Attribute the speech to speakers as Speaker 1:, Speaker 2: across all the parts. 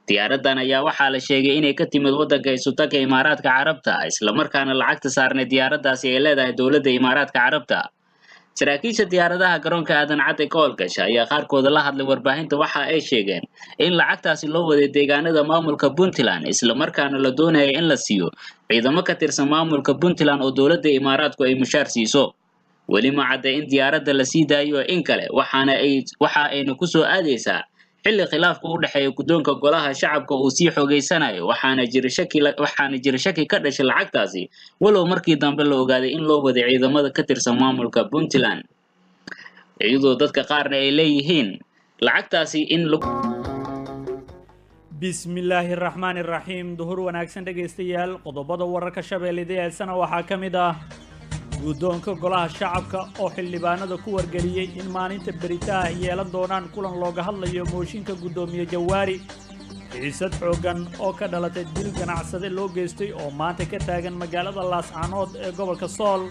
Speaker 1: Diyaaradan ayaa waxaa la sheegay inay ka timid waddanka Isutagga Imaaraadka Carabta, islamarkaana lacagta saarnay diyaaraddaasi ay leedahay dowladda Imaaraadka Carabta. Saraakiisha diyaaradaha garoonka Aadan Cadde ka howlgasha ayaa qaarkooda la hadlay warbaahinta, waxa ay sheegeen in lacagtaasi loo waday deegaanada maamulka Puntland, islamarkaana la doonaya in la siiyo ciidamo ka tirsan maamulka Puntland oo dowladda Imaaraadku ay mushaar siiso. Weli ma cadda in diyaaradda la sii daayo in kale, waxaana ay waxa ayna kusoo aadaysaa xilli khilaafka u dhexeeya guddoonka golaha shacabka uu sii xoogeysanayo, waxaana jira shaki ka dhashay lacagtaasi, walow markii dambe la ogaaday in loo waday ciidamada ka tirsan maamulka Puntland, iyadoo dadka qaarna ay leeyihiin lacagtaasi in lagu
Speaker 2: Bismillaahi raxmaani raxiim. Duhur wanaagsan, dhegaystayaal. Qodobada wararka Shabeellida heesana waxaa ka mid ah guddoonka golaha shacabka oo xildhibaanada ku wargeliyey in maalinta beritaha yeelan doonaan kulan looga hadlayo mooshinka guddoomiye Jawaari. Xiisad xooggan oo ka dhalatay dil ganacsade loo geystay oo maanta ka taagan magaalada Laascaanood ee gobolka Sool.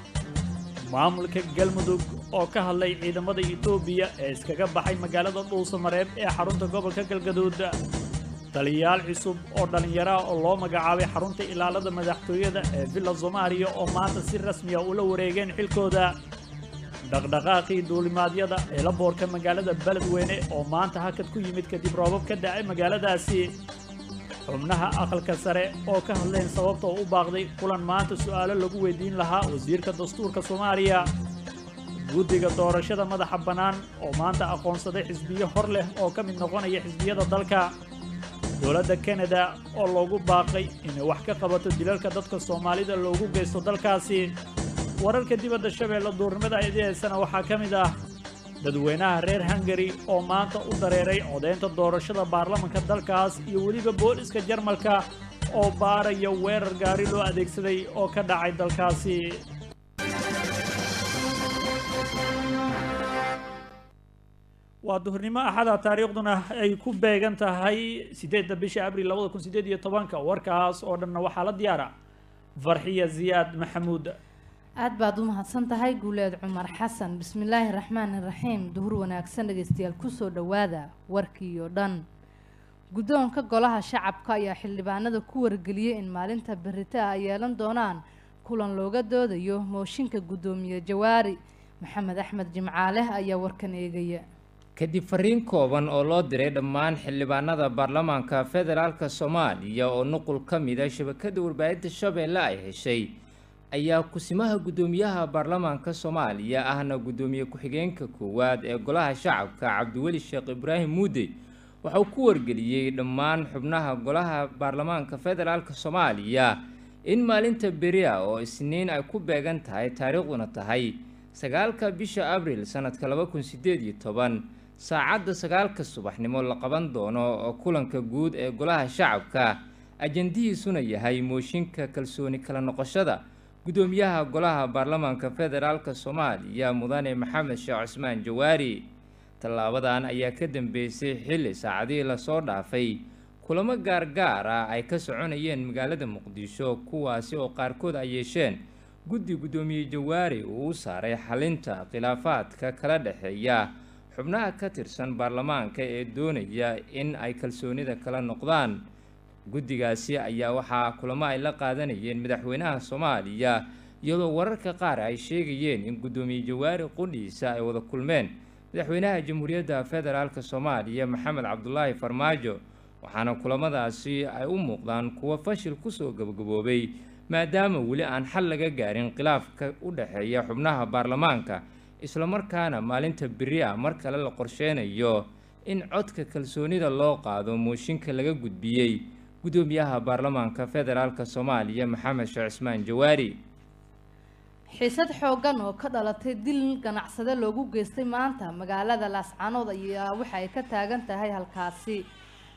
Speaker 2: Maamulka Galmudug oo ka hadlay ciidamada Itoobiya ee iskaga baxay magaalada Dhuusamareeb ee xarunta gobolka Galgaduud. Taliyayaal cusub oo dhallinyaro ah oo loo magacaabay xarunta ilaalada madaxtooyada ee Villa Soomaaliya oo maanta si rasmiya ula wareegeen xilkooda. Dhaqdhaqaaqii duulimaadyada ee airportka magaalada Beledweyne oo maanta hakad ku yimid kadib roobab ka da'ay magaaladaasi. Xubnaha aqalka sare oo ka hadleen sababta oo u baaqday kulan maanta su'aalo lagu weydiin lahaa wasiirka dastuurka Soomaaliya. Guddiga doorashada madaxa bannaan oo maanta aqoonsaday xisbiyo hor leh oo ka mid noqonaya xisbiyada dalka. Dowladda Canada oo loogu baaqay inay wax ka qabato dilalka dadka Soomaalida loogu geysto dalkaasi. Wararka dibadda Shabeelle duurnimada idihaysana waxaa ka mid ah dadweynaha reer Hungary oo maanta u dareeray codeynta doorashada baarlamanka dalkaas, iyo weliba booliska Jarmalka oo baaraya weerar gaari loo adeegsaday oo ka dhacay dalkaasi. Waa duhurnimo Axada, taariikhduna ay ku beegan tahay 8-da bisha Abril 2018-ka. Warkaas oo dhanna waxaa la diyaara Farxiya Ziyaad Maxamuud.
Speaker 3: Aad baad u mahadsan tahay, Guuleed Cumar Xasan. Bismillaahi raxmaani raxiim. Duhur wanaagsan, dhegeystayaal, kusoo dhowaada warkii oo dhan. Guddoonka golaha shacabka ayaa xildhibaanada ku wargeliyey in maalinta berita ay yeelan doonaan kulan looga doodayo mooshinka guddoomiye Jawaari. Maxamed Axmed Jimcaale ayaa warkan eegaya.
Speaker 4: Kadib fariin kooban oo loo diray dhammaan xildhibaanada baarlamaanka federaalka Soomaaliya oo nuqul ka mid a shabakada warbaahinta Shabeelle ay heshay, ayaa kusimaha guddoomiyaha baarlamaanka Soomaaliya ahna guddoomiye ku-xigeenka koowaad ee golaha shacabka, Cabdiweli Sheekh Ibraahim Muude, waxauu ku wargeliyey dhammaan xubnaha golaha baarlamaanka federaalka Soomaaliya in maalinta beria oo Isniin ay ku beegan tahay, taariikhduna tahay 9-ka bisha Abril sanadka 2018, saacadda 9-ka subaxnimo la qaban doono oo kulanka guud ee golaha shacabka, ajandihiisuna yahay mooshinka kalsooni kala noqoshada guddoomiyaha golaha baarlamaanka federaalka Soomaaliya, mudane Maxamed Sheekh Cusmaan Jawaari. Tallaabadan ayaa ka dambeysay xilli saacadihii lasoo dhaafay kulamo gaargaar ah ay ka soconayeen magaalada Muqdisho, kuwaasi oo qaarkood ay yeesheen guddi guddoomiye Jawaari uu u saaray xalinta khilaafaadka kala dhexeeya xubnaha ka tirsan baarlamaanka ee doonaya in ay kalsoonida kala noqdaan. Guddigaasi ayaa waxaa kulamo ay la qaadanayeen madaxweynaha Soomaaliya, iyadoo wararka qaar ay sheegayeen in guddoomiye Jawaari qudhiisa ay wada kulmeen madaxweynaha Jamhuuriyadda Federaalka Soomaaliya, Maxamed Cabdulaahi Farmaajo, waxaana kulamadaasi ay u muuqdaan kuwo fashil kusoo gabagaboobay, maadaama weli aan xal laga gaarin khilaafka u dhexeeya xubnaha baarlamaanka, islamarkaana maalinta beri ah mar kale la qorsheynayo in codka kalsoonida loo qaado mooshinka laga gudbiyey guddoomiyaha baarlamaanka federaalka Soomaaliya, Maxamed Sheekh Cismaan Jawaari.
Speaker 3: Xiisad xooggan oo ka dhalatay dil ganacsade loogu geystay maanta magaalada Laascaanood ayaa waxa ay ka taagan tahay halkaasi.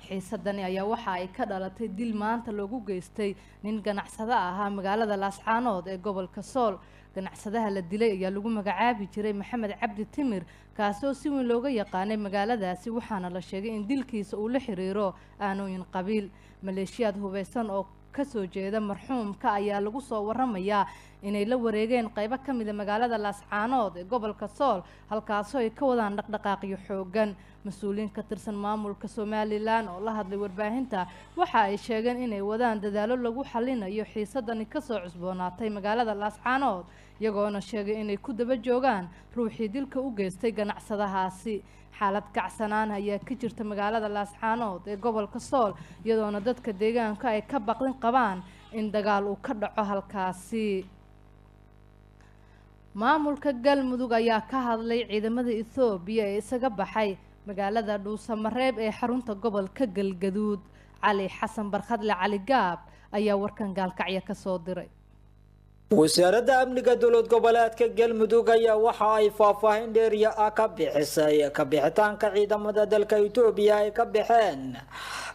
Speaker 3: Xiisadani ayaa waxa ay ka dhalatay dil maanta loogu geystay nin ganacsade ahaa magaalada Laascaanood ee gobolka Sool. Ganacsadaha la dilay ayaa lagu magacaabi jiray Maxamed Cabdi Timir, kaasi oo si weyn looga yaqaanay magaaladaasi, waxaana la sheegay in dilkiisa uu la xiriiro aanooyin qabiil. Maleeshiyaad hubeysan oo kasoo jeeda marxuumka ayaa lagu soo waramayaa inay la wareegeen qaybo ka mida magaalada Laascaanood ee gobolka Sool, halkaasoo ay ka wadaan dhaqdhaqaaqyo xoogan. Mas-uuliyiin ka tirsan maamulka Somalilan oo la hadlay warbaahinta waxa ay sheegeen inay wadaan dadaalo lagu xalinayo xiisadani kasoo cusboonaatay magaalada Laascaanood, iyagoona sheegay inay ku daba joogaan ruuxii dilka u geystay ganacsadahaasi. Xaalad kacsanaan ayaa ka jirta magaalada Laascaanood ee gobolka Sool, iyadoona dadka deegaanka ay ka baqdin qabaan in dagaal uu ka dhaco halkaasi. Maamulka Galmudug ayaa ka hadlay ciidamada Ethoobiya ee isaga baxay magaalada Dhuusamareeb ee xarunta gobolka Galgaduud. Cali Xasan Barkhadle Cali Gaab ayaa warkan Gaalkacyo kasoo diray.
Speaker 5: Wasaaradda amniga dowlad goboleedka Galmudug ayaa waxa ay faahfaahin dheeriya ah ka bixisay ka bixitaanka ciidamada dalka Itoobiya ay ka baxeen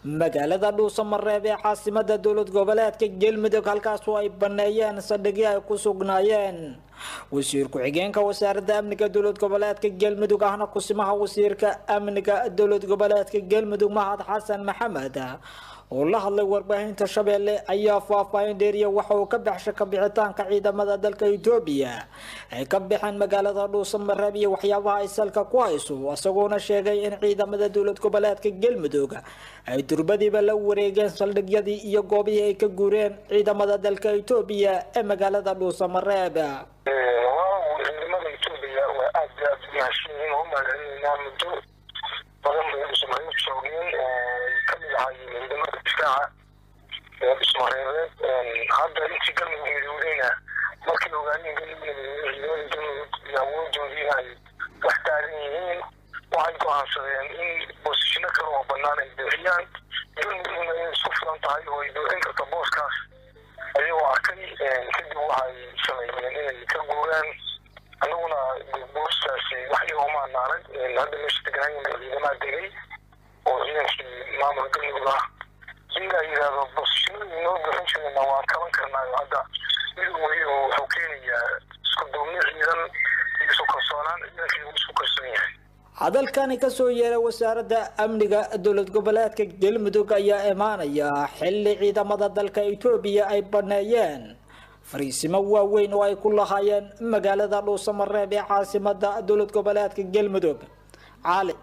Speaker 5: magaalada Dhuusamareeb ee caasimada dowlad goboleedka Galmudug, halkaas oo ay baneeyeen saldhigyo ay ku sugnaayeen. Wasiir ku-xigeenka wasaaradda amniga dowlad goboleedka Galmudug ahna kusimaha wasiirka amniga dowlad goboleedka Galmudug Mahad Xasan Maxamed oo la hadlay warbaahinta Shabeelle ayaa faahfaahin dheeriya waxa uu ka baxshay ka bixitaanka ciidamada dalka Itoobiya ay ka baxeen magaalada Dhuusamareeb iyo waxyaabaha ay salka ku hayso, isagoona sheegay in ciidamada dowlad goboleedka Galmudug ay durbadiiba la wareegeen saldhigyadii iyo goobihii ay ka guureen ciidamada dalka Itoobiya ee magaalada Dhuusamareeb.
Speaker 6: Ciidamada Itoobiya waa aad iyo aad u mahadsan oo mahadcelinaynaa, muddo badan bay Dhuusamareeb joogeen, kamid ahaayeen ciidamada difaaca ee Dhuusamareebeed. Hadda intii Galmudug midoodayna, markay ogaadeen Galmudug midooday, ciidamada Galmudug iyo awoodoodii ay wax taagan yihiin, waxay go'aansadeen in boosishino kale oo bannaan ay buuxiyaan. Galmudugna inay isku filan tahay oo ay buuxin karto booskaas ayagoo arkay kadib, waxay sameeyeen inay ka guuraan. Annaguna boostaasi wax iyagomaan arag hadda meesha deganaayen ciidamaha degay oo ciidankii maamulka Galmudug ah in la yidhaahdo boosishinadii noo buuxin jirayna waan kaban karnaayo. Hadda midowey oo wuxuu keenayaa isku duubni ciidan iyo isku kalsoonaan, ciidankii uu isku kalsoon yahay.
Speaker 5: Hadalkani kasoo yeeray wasaaradda amniga dowlad goboleedka Galmudug ayaa imaanaya xilli ciidamada dalka Itoobiya ay baneeyeen fariisimo waaweyn oo ay ku lahaayeen magaalada Dhuusamareeb ee caasimada dowlad goboleedka Galmudug. Cali